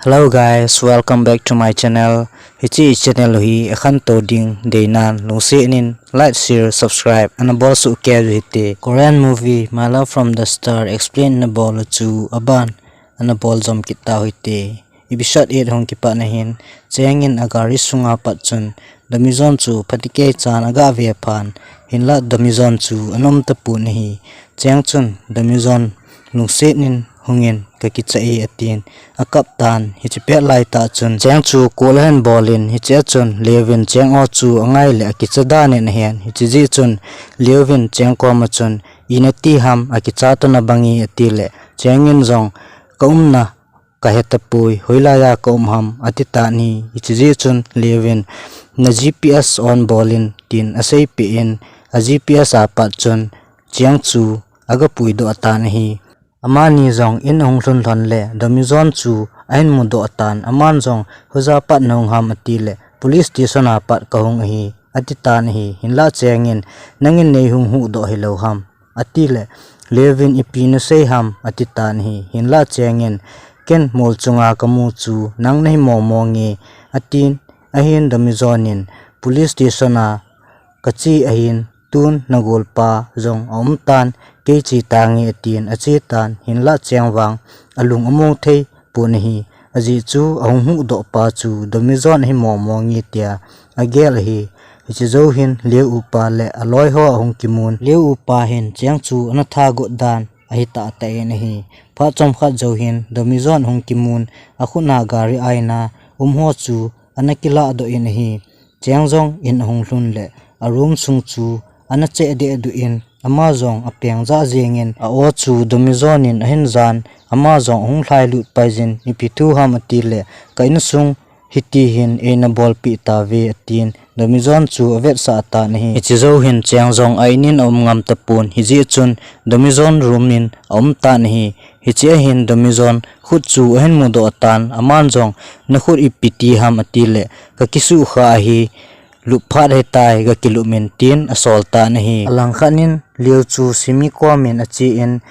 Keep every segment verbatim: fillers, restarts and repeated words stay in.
Hello guys, welcome back to my channel. Hiche channel hi akhantou ding deinan lungsetnin like, share, subscribe ana bolsuh kei u hite. Korean movie My Love from the Star explain ana bol u chu aban ana bol jom kit tau hite. Episode eight hung kipat nahin, Cheng in agari sunga pat chun Domijon chu phatecha chan agave phan, hinlah Domijon chu ana um tapon ahi. Cheng chun Domijon lungsetnin hungin, kakicha e, atin akap tan. Hiche pet laitah chun Cheng chu call ahin bolin, hichea chun Liu vin Cheng o chu angai le akicha danin ahen. Hiche jeh chun Liu vin Cheng koma chun, ina ti ham, akicha tona bangi, atile Cheng in jong, ka umna kahetapoi, hoilaiya ka um ham, ati tan ahi. Hiche jeh chun Liu vin, na G P S on bolin, tin aseipeh in, a G P S a pat chun Cheng chu agapuidoh tan ahi. Amani jong in ahung lhun lhon le Domijon chu ahin mudoh tan, aman jong hoiya pat nahung ham, atile police station a pat kahung ahi, ati tan ahi. Hinlah Cheng in, nangin neihung huhdoh hilou ham, atile Liu vin, ipi nasei ham, ati tan ahi. Hinlah Cheng in, ken mol chunga kamu chu nang nahi mongmong e, atin. Ahin Domijon in, police station a kache ahin, tun nagolpa jong aum tan, kei che tange, atin ache tan. Hinlah Cheng vang alung among thei pon ahi. Ajeh chu ahung huhdoh pa chu Domijon ahi mongmong e tia agel ahi. Hiche jou hin Liu upa le aloi ho ahung kimun. Liu upa hin Cheng chu ana thagot dan ahi tahtah in ahi. Phat chomkhat jou hin Domijon ahung kimun, akhut a gari aina um ho chu ana kilahdoh in ahi. Cheng jong in ahung lhun le a room sung chu ana cheh dehduh in, ama jong apeng jah jengin, a o chu Domijon in ahin jan, ama jong ahung lhailut paijin, ipi thu ham, atile ka insung hiti hin eina bolpeh tauve, atin Domijon chu avetsah tan ahi. Hiche jou hin Cheng jong a inin aum ngam tapon, hijeh chun Domijon room in aum tan ahi. Hichea hin Domijon khut chu ahin mudoh tan, aman jong, nakhut ipi ti ham, atile kakisukha ahi, lup phat ahitai, gakilup in, tin asol tan ahi. Alangkhat in Liu chu Simi komin achen,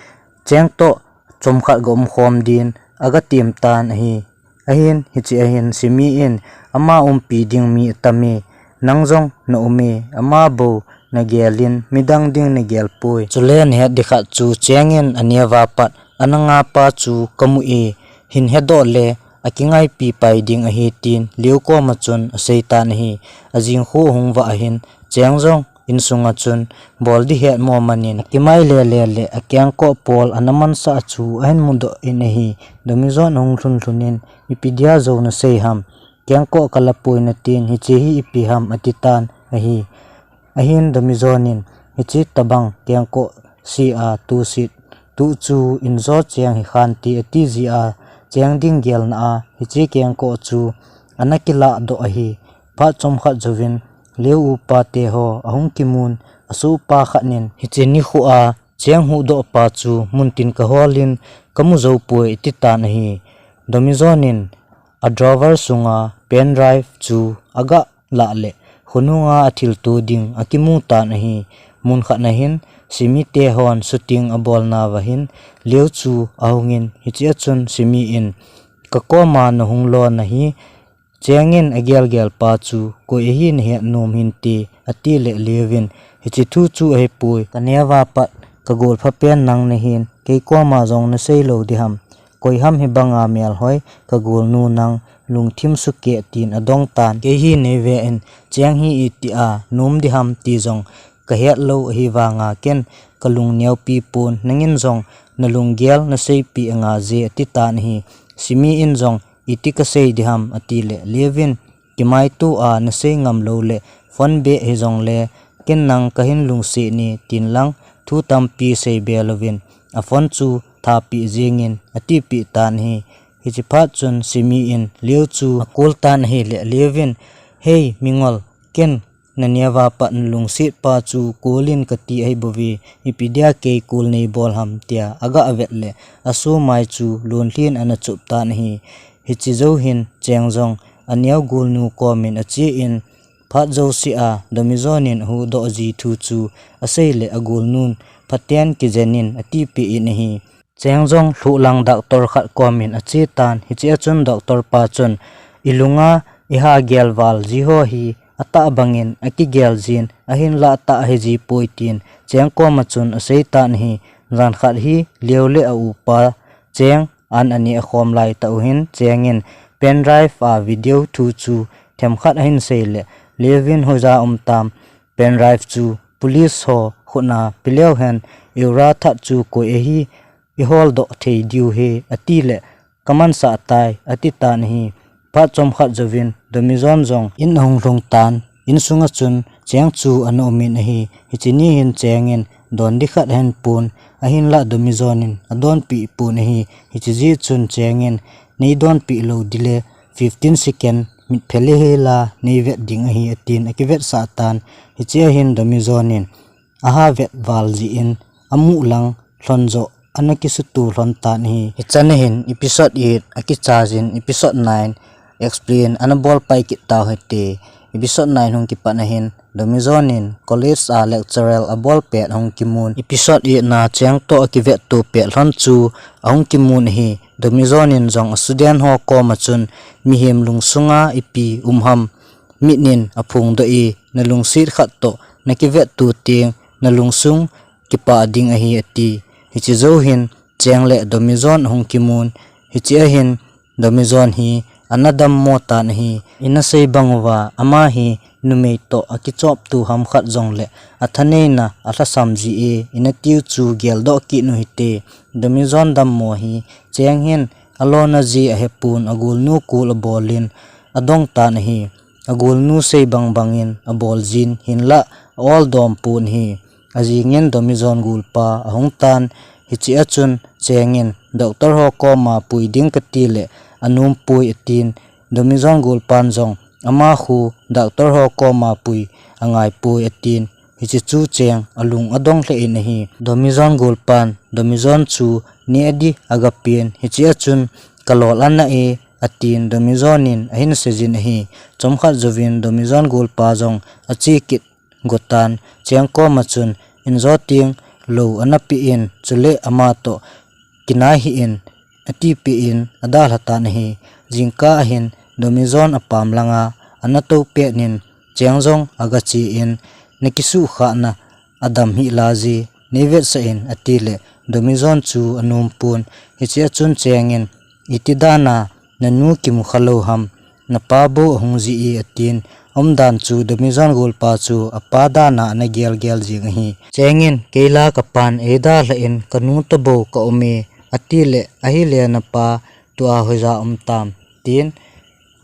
Cheng toh chomkhat gaumkhom din agatem tan ahi. Ahin hichea hin Simi in, ama umpi ding mi atame, nang jong na ume, ama bou nagel in midang ding nagel poi. Chule nahet ding khat chu Cheng in aneo a pat ana ngapa chu kamu e, hin hedoh le akingaipi pai ding ahi, tin Liu koma chun asei tan ahi. Ajing khu ahung vah ahin, Cheng jong insunga chun bol ding hetmo manin, akimai lele le akengkoh pol ana mansah chu ahin mudoh in ahi. Domijon ahung lhun lhun in, ipi dia jou nasei ham, kengkoh kalapoi natin, hiche hi ipi ham, ati tan ahi. Ahin Domijon in, hiche tabang kengkoh se a tusit tuh chu injo Cheng hi khante, ati jeh a Cheng ding gelna a hiche kengkoh chu ana kilahdoh ahi. Phat chomkhat jouvin Liu upa teho ahung kimun, asohpa khat in, hiche nikho a Cheng huhdoh pa chu muntin kahol in kamu joupoi, ati tan ahi. Domijon in a drawer sunga pen drive chu agalah le khonunga athilto ding akimu tan ahi. Mun khat na hin Simi tehon shooting abolna uva hin Liu chu ahungin, hichea chun Simi in, kakoma nahung lona hi Cheng in agelgel pa chu koi ahi nahet nom hinte, atile Liu in, hiche thu chu ahipoi, kaneo a pat kagolpha pen nang nahin, kei koma jong nasei lou ding ham, koi ham hibanga melhoi kagolnu nang, lungthim sukeh, tin adong tan. Kei hi neive in, Cheng hi itia nom ding ham ti jong kahet lou ahi vanga ken kalung neopi pon, nangin jong nalunggel naseipi anga je, ati tan ahi. Simi in jong, iti kasei ding ham, atile Liu in, kimaito a nasei ngam lou le phone beh hijongle ken nang kahin lungset e, tin lang thu tampi seibe louvin a phone chu thapeh jengin atipeh tan ahi. Hiche phat chun Simi in Liu chu acall tan ahile Liu in, hei mingol, ken naneo a pat nalungset pa chu call in kati ahibouve, ipi dia kei call neibol ham, tia agavet le asomai chu lonlhin ana chop tan ahi. Hiche jou hin Cheng jong aneo golnu komin achen, phat jousea Domijon in ahuhdoh ji thu chu asei le agolnun phaten kijen in atipeh in ahi. Cheng jong lhuh lang doctor khat komin ache tan, hiche a chun doctor pa chun, "Ilunga iha gel val ji ho hi atah bangin akigel jin, ahinlah atah ahi ji poi," tin Cheng koma chun asei tan ahi. Jan khat hi Leo le a upa Cheng an ani akhom lai tah u hin Cheng in pen drive a video thu chu themkhat ahin sei le, Leo in hoija um tam, pen drive chu police ho khut a pe leu hen, Eura That chu koi ahi, ihol doh thei diu ahi, ati le, "Ka mansah tai," ati tan ahi. Phat chomkhat jouvin Domijon jong in ahung lhung tan, in sunga chun Cheng chu ana um in ahi. Hiche ni hin Cheng in don ding khat ahin pon, ahinlah Domijon in adonpi pon ahi. Hiche jeh chun Cheng in, "Nei donpi lou ding le fifteen second mitphe le hela nei vet ding ahi," atin akivetsah tan. Hiche a hin Domijon in aha vet val jeh in amu lang lhon joh ana kisutu lhon tan ahi. Hichan a hin episode eight akichai jin episode nine explain ana bol pai kit tau hite. Episode nine hung kipat a hin Domijon in college a lecturer abol pet ahung kimun. Episode eight na Cheng toh akivetto pet lhon chu ahung kimun ahi. Domijon in jong a student ho koma chun mihem lungsunga ipi um ham, mit in aphongdoh e, na lungset khat toh na kivetto teng na lungsung kipah ding ahi, ati. Hiche jou hin Cheng le Domijon ahung kimun. Hiche a hin Domijon hi ana dammo tan ahi. Ina sei bang uva, ama hi numei toh akichoptu ham khat jong le athaneina alhasam ji e, ina tiu chu geldoh kit u hite. Domijon dammo hi Cheng hin alona ji ahepon, agolnu kul abol in adong tan ahi. Agolnu sei bang bangin abol jin, hinlah a-ol dom pon ahi. Ajing in Domijon golpa ahung tan, hiche a chun Cheng in doctor ho koma pui ding kati le anom poi, atin. Domijon golpan jong ama khu doctor ho koma pui angai poi, atin. Hiche chu Cheng alung adong lheh in ahi. Domijon golpan Domijon chu neh ding aga pen, hiche a chun ka lol ana e, atin Domijon in ahin sei jin ahi. Chomkhat jouvin Domijon golpa jong ache kit got tan, Cheng koma chun in jo teng lou ana pe in, chule ama toh kinai hih in, atipeh in adalha tan ahi. Jingkah a hin Domijon apam langa ana tou pet in Cheng jong aga che in, na kisuhkhahna adam hih laije, nei vetsah in, ati le Domijon chu anom pon. Hiche a chun Cheng in, iti dan a nanu kimu kha lou ham, napa bou ahung ji e, atin. Umdan chu Domijon golpa chu apa dan a ana gelgel jing ahi. Cheng in, kei la kapan eidalha in kanu toh bou ka um e, ati le, ahile napa tua hoija um tam, tin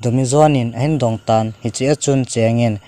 Domijon in ahin dong tan. Hiche a chun Cheng in,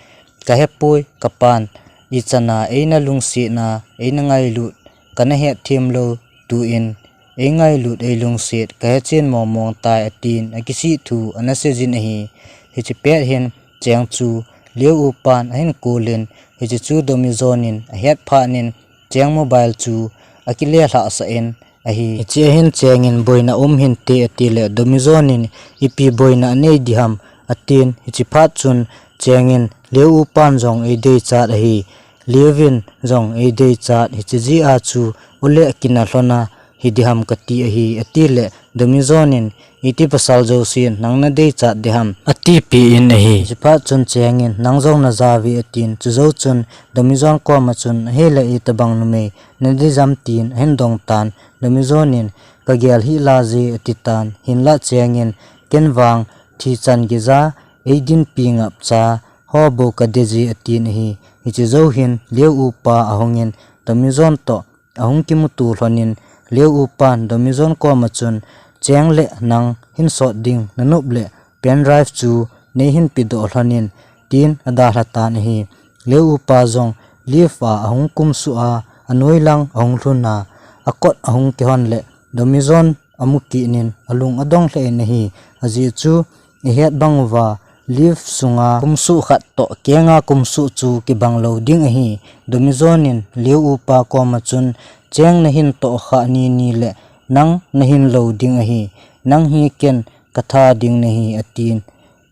kahepoi, kapan ichan a eina lungsetna, eina ngailut kana hetthem lou, tuin eingailut eilungset kahechen mongmong tai, atin akisih thu ana sei jin ahi. Hiche pet hin Cheng chu Leo upan ahin call in, hiche chu Domijon in ahet phat in Cheng mobile chu akile lhahsah in ahi. Hiche a hin Cheng in, boina um hinte, ati le Domijon in, ipi boina anei ding ham, atin. Hiche phat chun Cheng in, Leo upan jong eideichat ahi, Leo in jong eideichat, hiche jeh a chu u le kina lhon a hi ding ham kati ahi, ati le Domijon in, iti pasal jousen nang nadeichat ding ham, atipeh in ahi. Hiche phat chun Cheng in, nang jong naja uve, atin. Chujou chun Domijon koma chun, ahile itobang numei nadei jam, tin ahin dong tan. Domijon in, kagel hih laije, ati tan. Hinlah Cheng in, ken vang thi chan geija eidinpi ngapcha ho bou kadeije, atin ahi. Hiche jou hin Leo upa ahung in Domijon toh ahung kimuto lhon in, Leo upan Domijon koma chun, Cheng le nang hinsot ding nanop le pen drive chu neihin pedoh lhon in, tin adalha tan ahi. Leo upa jong lift a ahung kumsuh a, anoi lang ahung lhun a, akot ahung kihon le Domijon amu kit in alung adong lheh in ahi. Ajeh chu ihet bang uva lift sunga kumsuh khat toh kenga kumsuh chu kibang lou ding ahi. Domijon in Leo upa koma chun, Cheng nahin tohkhah nini le nang nahin lou ding ahi. Nang hi ken katha ding nahi, atin.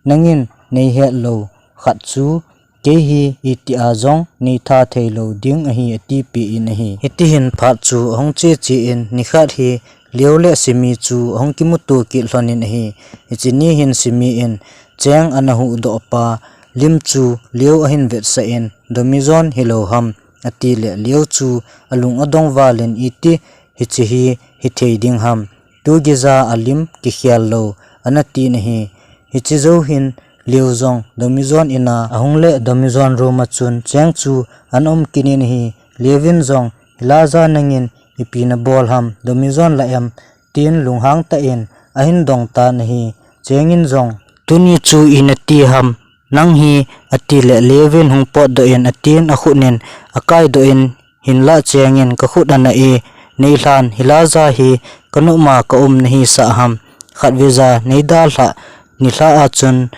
Nangin neihet lou khat chu kei hi itia jong neitha thei lou ding ahi, atipeh in ahi. Hiti hin phat chu ahung cheche in, nikhat hi Liu le Simi chu ahung kimuto kit lhonin ahi. Hiche ni hin Simi in cheng ana huhdoh pa lim chu Liu ahin vetsah in, Domijon hilou ham, ati le Liu chu alung adong valin, iti hiche hi hithei ding ham, tu geija alim kikhel lou, ana tin ahi. Hiche jou hin Liu jong Domijon in a ahung le Domijon room a chun cheng chu ana um kit in ahi. Liu in jong, Hilaja, nangin ipi nabol ham, Domijon la em, tin lunghang tah in ahin dong tan ahi. Cheng in jong, tuni chu ina ti ham, nang hi, ati le Liu in hung potdoh in atin akhut in akaidoh in, hinlah Cheng in kakhut ana e, neilhan, Hilaja hi kanop ma ka um nahisah ham, khatvei ja neidalhah, nilhah a chun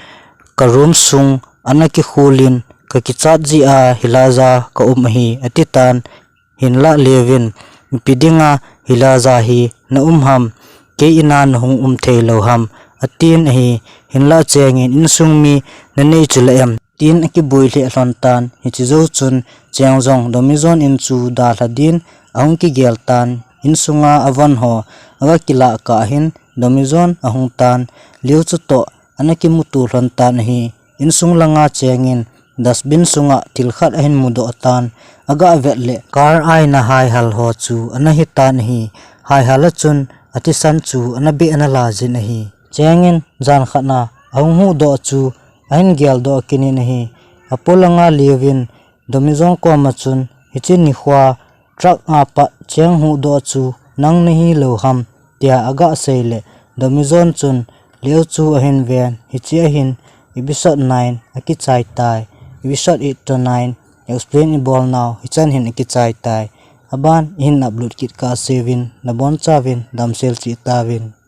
ka room sung ana kikhul in kakichat jeh a Hilaja ka um ahi, ati tan. Hinlah Liu in, ipi dinga Hilaja hi na um ham, kei in a nahung um thei lou ham, atin ahi. Hinlah Cheng in, insung mi nanei chu la em, tin akiboi lheh lhon tan. Hiche jou chun Cheng jong Domijon in chu dalha din ahung kigel tan. Insunga avon ho aga kilah kah hin Domijon ahung tan. Liu chu toh ana kimuto lhon tan ahi. Insung langa Cheng in dustbin sunga thil khat ahin mudoh tan. Aga vet le car aina haihal ho chu ana hitan ahi. Haihal a chun athisan chu ana beh ana la jin ahi. Cheng in jan khat na ahung huhdoh chu ahin geldoh kit in ahi. Apolanga Liu in Domijon koma chun, hiche nikhoa truck a pat cheng huhdoh chu nang nahi lou ham, tia aga sei le Domijon chun Liu chu ahin ven, hiche a hin episode nine akichai tai. Episode eight to nine explain ibol nau hichan hin akichai tai. Aban ihin upload kit kah seuvin, nabonchauvin damsel cheh tauvin.